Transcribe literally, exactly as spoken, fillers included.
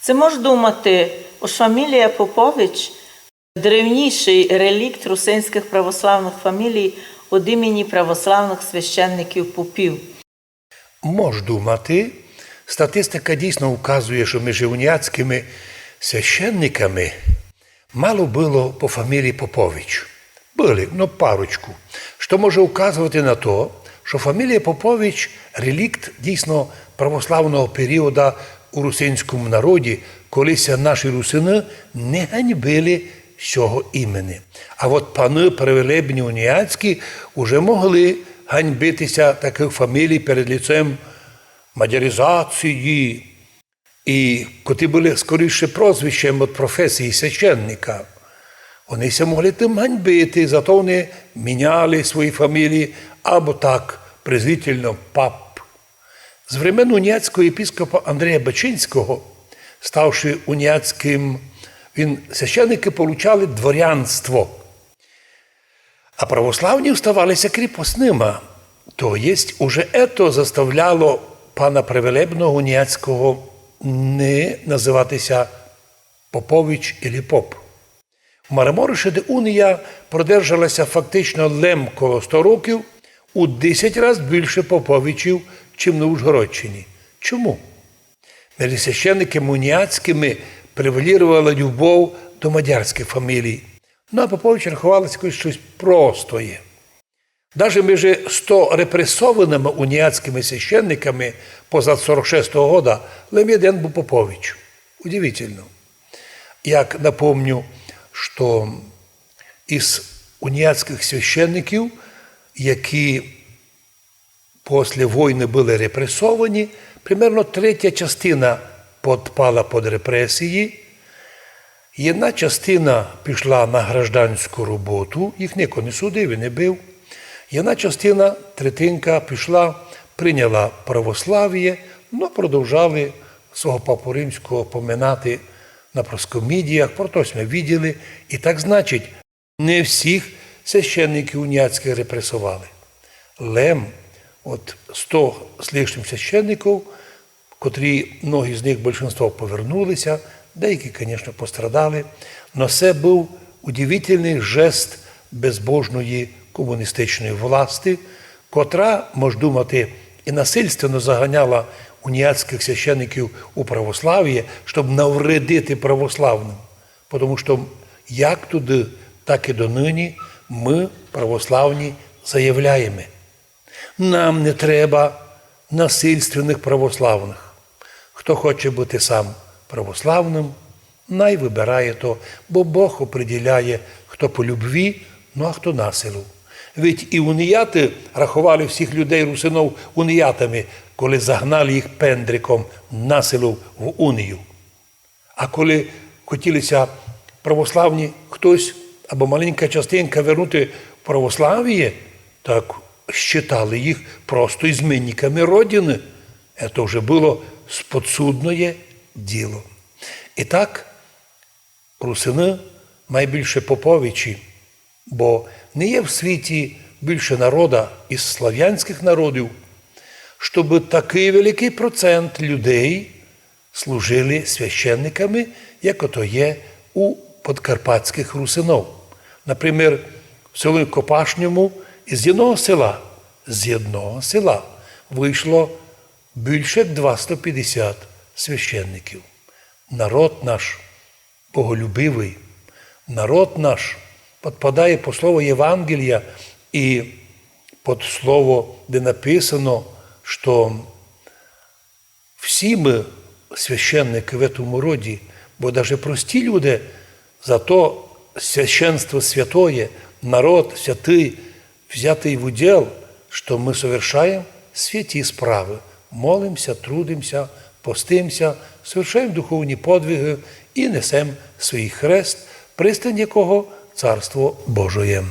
Ци мож думати, ож фамілія Попович древнїйшый релікт русинськых православных фамілій од імені православных священників-попів. Мож думати, статистика дійсно указує, што межи уніатськыми священниками мало было по фамілії Попович. Были, но парочку. Што може указовати на то, што фамілія Попович релікт дійсно православного періода у русинському народі, коли ся наші русины не ганьбили сього імени. А от паны превелебні уніатські уже могли ганьбити ся такых фамілій перед ліцем мадяризації, і котрі были скоріше прозвищем од професії священника. Они ся могли тым ганьбити, зато они міняли свої фамілії або так презрительно пап. З времен уніатського єпископа Андрія Бачинського, ставши уніатськым, він, священники получали дворянство. А православні оставали ся кріпосныма. То єсть, уже ето заставляло пана превелебного уніатського не называти ся Попович или Поп. У Марамориші, де унія продержала ся фактично лем коло сто років, у десять раз більше Поповичів, чим на Ужгородщині. Чому? Межи священниками уніатськыми преваліровала любов до мадярськых фамілій. Ну, а Попович раховалося якось штось простоє. Даже межи сто репресоваными уніатськыми священниками позад сорок шестого года лем єден быв Попович. Удивительно. Як напомню, што из уніатськых священників, які после войны были репресовані, примерно третя частина подпала под репресії, єдна частина пішла на гражданську роботу, їх нико не судив і не бив. Єдна частина, третинка, пішла, прийняла православіє, но продовжали свого папу римського поминати на проскомідіях, про то сьме виділи. І так, значить, не всіх священників уніатськых репресовали. Лем от сто з лишнім священників, котрі, многі з них, большинство, повернули ся, деякі, конечно, пострадали, но се быв удивительный жест безбожної комуністичної власти, котра, мож думати, і насильственно заганяла уніатськых священників у православіє, щоб навредити православным. Потому што як туды, так і доныні мы, православні, заявляєме: нам не треба насильственных православных. Хто хоче быти сам православным, най выбирає то, бо Бог определяє, хто по любві, ну а хто на силу. Ведь і уніаты раховали всіх людей, русинов, уніатами, коли загнали їх пендриком на силу в унію. А коли хотіли ся православні хтось або маленька частинка вернути в православіє, так считали їх просто изменниками Родины. Ето вже было сподсудноє діло. І так, русины май більше Поповичі, бо не є в світі більше народа из славянськых народів, щобы такый великый процент людей служили священниками, як ото є у подкарпатськых русинов. Например, в селі Копашньому из єдного села, з єдного села вышло більше як двасто пятдесят священників. Народ наш боголюбивый, народ наш подпадає по слово Євангелія і под слово, де написано, што всі мы священникы в этому роді, бо даже прості люди, зато священство святоє, народ святый, взятый в уділ, што мы совершаєм святі справы, молимся, трудимся, постимся, совершаєм духовні подвигы і несем свій хрест, пристань якого — Царство Божоє.